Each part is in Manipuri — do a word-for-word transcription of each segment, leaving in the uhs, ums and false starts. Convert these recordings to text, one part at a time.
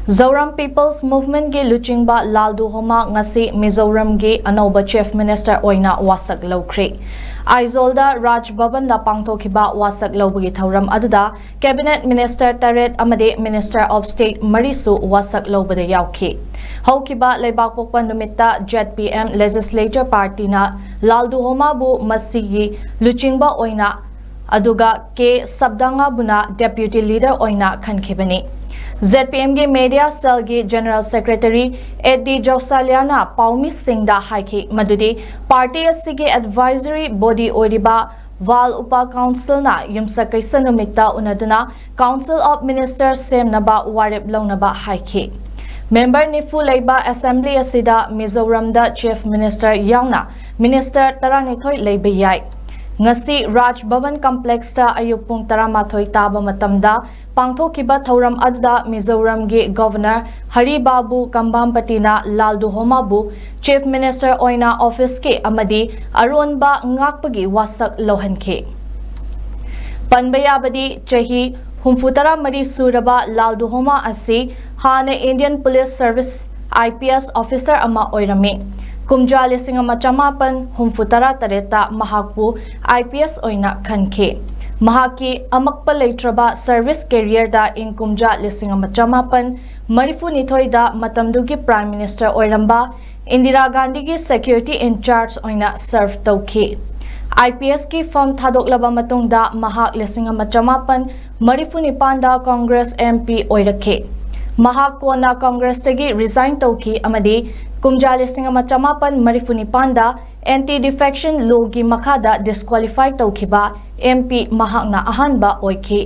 Zoram People's Movementꯀꯤ ꯂꯨꯆꯤꯡꯕ ꯂꯥꯜꯗꯨꯍꯣꯃꯥ ꯉꯁꯤ ꯃꯤꯖꯣꯔꯥꯝꯒꯤ ꯑꯅꯧꯕ Chief Minister ꯑꯣꯏꯅ ꯋꯥꯁꯛ ꯂꯧꯈ꯭ꯔꯦ꯫ ꯑꯥꯏꯖꯣꯜꯗ ꯔꯥꯖ ꯚꯕꯟꯗ ꯄꯥꯡꯊꯣꯛꯈꯤꯕ ꯋꯥꯁꯛ ꯂꯧꯕꯒꯤ ꯊꯧꯔꯝ ꯑꯗꯨꯗ Cabinet Minister ꯇꯔꯦꯠ ꯑꯃꯗꯤ Minister of State ꯃꯔꯤꯁꯨ ꯋꯥꯁꯛ ꯂꯧꯕꯗ ꯌꯥꯎꯈꯤ꯫ ꯍꯧꯈꯤꯕ ꯂꯩꯕꯥꯛꯄꯣꯛꯄ ꯅꯨꯃꯤꯠꯇ Z P M Legislature Partyꯅ ꯂꯥꯜꯗꯨꯍꯣꯃꯥꯕꯨ ꯃꯁꯤꯒꯤ ꯂꯨꯆꯤꯡꯕ ꯑꯣꯏꯅ ꯑꯗꯨꯒ K ꯁꯕꯗꯥꯉꯥꯕꯨꯅ Deputy Leader ꯑꯣꯏꯅ ꯈꯟꯈꯤꯕꯅꯤ꯫ Z P Mꯒꯤ Media Cellꯒꯤ General Secretary A D ꯖꯧꯁꯥꯂꯤꯌꯥꯅ ꯄꯥꯎꯃꯤꯁꯤꯡꯗ ꯍꯥꯏꯈꯤ ꯃꯗꯨꯗꯤ party ꯑꯁꯤꯒꯤ advisory body ꯑꯣꯏꯔꯤꯕ ꯋꯥꯜ ꯎꯄꯥ Councilꯅ ꯌꯨꯝꯁꯀꯩꯁ ꯅꯨꯃꯤꯠꯇ ꯎꯅꯗꯨꯅ Council of Ministers ꯁꯦꯝꯅꯕ ꯋꯥꯔꯦꯞ ꯂꯧꯅꯕ ꯍꯥꯏꯈꯤ꯫ Member ꯅꯤꯐꯨ ꯂꯩꯕ Assembly ꯑꯁꯤꯗ ꯃꯤꯖꯣꯔꯥꯝꯗ Chief Minister ꯌꯥꯎꯅ Minister ꯇꯔꯥꯅꯤꯊꯣꯏ ꯂꯩꯕ ꯌꯥꯏ꯫ ꯉꯁꯤ ꯔꯥꯖ ꯚꯕꯟ Complexꯇ ꯑꯌꯨꯛ ꯄꯨꯡ ꯇꯔꯥꯃꯥꯊꯣꯏ ꯇꯥꯕ ꯃꯇꯝꯗ ꯄꯥꯡꯊꯣꯛꯈꯤꯕ ꯊꯧꯔꯝ ꯑꯗꯨꯗ ꯃꯤꯖꯣꯔꯥꯝꯒꯤ Governor ꯍꯔꯤ ꯕꯥꯕꯨ ꯀꯝꯕꯥꯝꯄꯇꯤꯅ ꯂꯥꯜꯗꯨꯍꯣꯃꯥꯕꯨ Chief Minister ꯑꯣꯏꯅ officeꯀꯤ ꯑꯃꯗꯤ ꯑꯔꯣꯟꯕ ꯉꯥꯛꯄꯒꯤ ꯋꯥꯁꯛ ꯂꯧꯍꯟꯈꯤ꯫ ꯄꯟꯕ ꯌꯥꯕꯗꯤ ꯆꯍꯤ ꯍꯨꯝꯐꯨꯇꯔꯥ ꯃꯔꯤ ꯁꯨꯔꯕ ꯂꯥꯜꯗꯨꯍꯣꯃꯥ ꯑꯁꯤ ꯍꯥꯟꯅ Indian Police Service I P S officer ꯑꯃ ꯑꯣꯏꯔꯝꯃꯤ꯫ ꯀꯨꯝꯖꯥ ꯂꯤꯁꯤꯡ ꯑꯃ ꯆꯃꯥꯄꯟ ꯍꯨꯝꯐꯨꯇꯔꯥ ꯇꯔꯦꯠꯇ ꯃꯍꯥꯛꯄꯨ I P S ꯑꯣꯏꯅ ꯈꯟꯈꯤ꯫ ꯃꯍꯥꯛꯀꯤ ꯑꯃꯛꯄ ꯂꯩꯇ꯭ꯔꯕ service careerꯗ ꯏꯪ ꯀꯨꯝꯖꯥ ꯂꯤꯁꯤꯡ ꯑꯃ ꯆꯃꯥꯄꯟ ꯃꯔꯤꯐꯨꯅꯤꯊꯣꯏꯗ ꯃꯇꯝꯗꯨꯒꯤ Prime Minister ꯑꯣꯏꯔꯝꯕ ꯏꯟꯗꯤꯔꯥ ꯒꯥꯟꯙꯤꯒꯤ security in charge ꯑꯣꯏꯅ serve ꯇꯧꯈꯤ꯫ I P Sꯀꯤ firm ꯊꯥꯗꯣꯛꯂꯕ ꯃꯇꯨꯡꯗ ꯃꯍꯥꯛ ꯂꯤꯁꯤꯡ ꯑꯃ ꯆꯃꯥꯄꯟ ꯃꯔꯤꯐꯨꯅꯤꯄꯥꯟꯗ Congress M P ꯑꯣꯏꯔꯛꯈꯤ꯫ ꯃꯍꯥꯛ ꯀꯣꯟꯅ Congressꯇꯒꯤ resign ꯇꯧꯈꯤ ꯑꯃꯗꯤ ꯀꯨꯝꯖꯥ ꯂꯤꯁꯤꯡ ꯑꯃ ꯆꯃꯥꯄꯟ ꯃꯔꯤꯐꯨꯅꯤꯄꯥꯟꯗ anti defection lawꯒꯤ ꯃꯈꯥꯗ disqualify ꯇꯧꯈꯤꯕ M P ꯃꯍꯥꯛꯅ ꯑꯍꯥꯟꯕ ꯑꯣꯏꯈꯤ꯫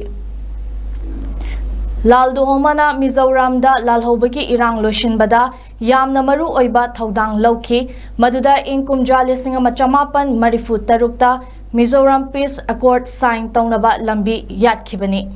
ꯂꯥꯜꯗꯨꯍꯣꯃꯥꯅ ꯃꯤꯖꯣꯔꯥꯝꯗ ꯂꯥꯜꯍꯧꯕꯒꯤ ꯏꯔꯥꯡ ꯂꯣꯏꯁꯤꯟꯕꯗ ꯌꯥꯝꯅ ꯃꯔꯨ ꯑꯣꯏꯕ ꯊꯧꯗꯥꯡ ꯂꯧꯈꯤ, ꯃꯗꯨꯗ ꯏꯪ ꯀꯨꯝꯖꯥ ꯂꯤꯁꯤꯡ ꯑꯃ ꯆꯃꯥꯄꯟ ꯃꯔꯤꯐꯨ ꯇꯔꯨꯛꯇ Mizoram Peace Accord sign ꯇꯧꯅꯕ ꯂꯝꯕꯤ ꯌꯥꯠꯈꯤꯕꯅꯤ꯫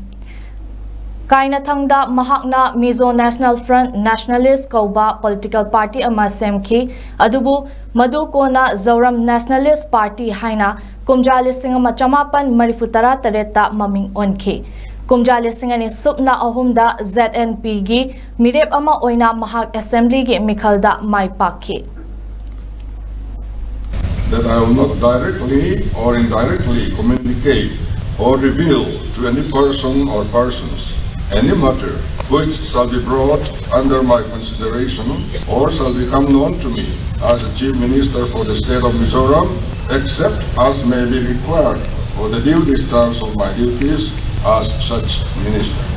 ꯀꯥꯏꯅꯊꯪꯗ ꯃꯍꯥꯛꯅ Mizo National Front Nationalist ꯀꯧꯕ political party ꯑꯃ ꯁꯦꯝꯈꯤ, ꯑꯗꯨꯕꯨ ꯃꯗꯨ ꯀꯣꯟꯅ Zoram Nationalist Party ꯍꯥꯏꯅ ꯀꯨꯝꯖꯥ ꯂꯤꯁꯤꯡ ꯑꯃ ꯆꯃꯥꯄꯟ ꯃꯔꯤꯐꯨ ꯇꯔꯥ ꯇꯔꯦꯠꯇ ꯃꯃꯤꯡ ꯑꯣꯟꯈꯤ꯫ ꯀꯨꯝꯖꯥ ꯂꯤꯁꯤꯡ ꯑꯅꯤ ꯁꯨꯞꯅ ꯑꯍꯨꯝꯗ ZNPꯒꯤ ꯃꯤꯔꯦꯞ ꯑꯃ ꯑꯣꯏꯅ ꯃꯍꯥꯛ Assemblyꯒꯤ ꯃꯤꯈꯜꯗ ꯃꯥꯏ ꯄꯥꯛꯈꯤ꯫ That I will not directly or indirectly communicate or reveal to any person or persons any matter which shall be brought under my consideration or shall become known to me as a Chief Minister for the State of Mizoram, except as may be required for the due discharge of my duties as such Minister.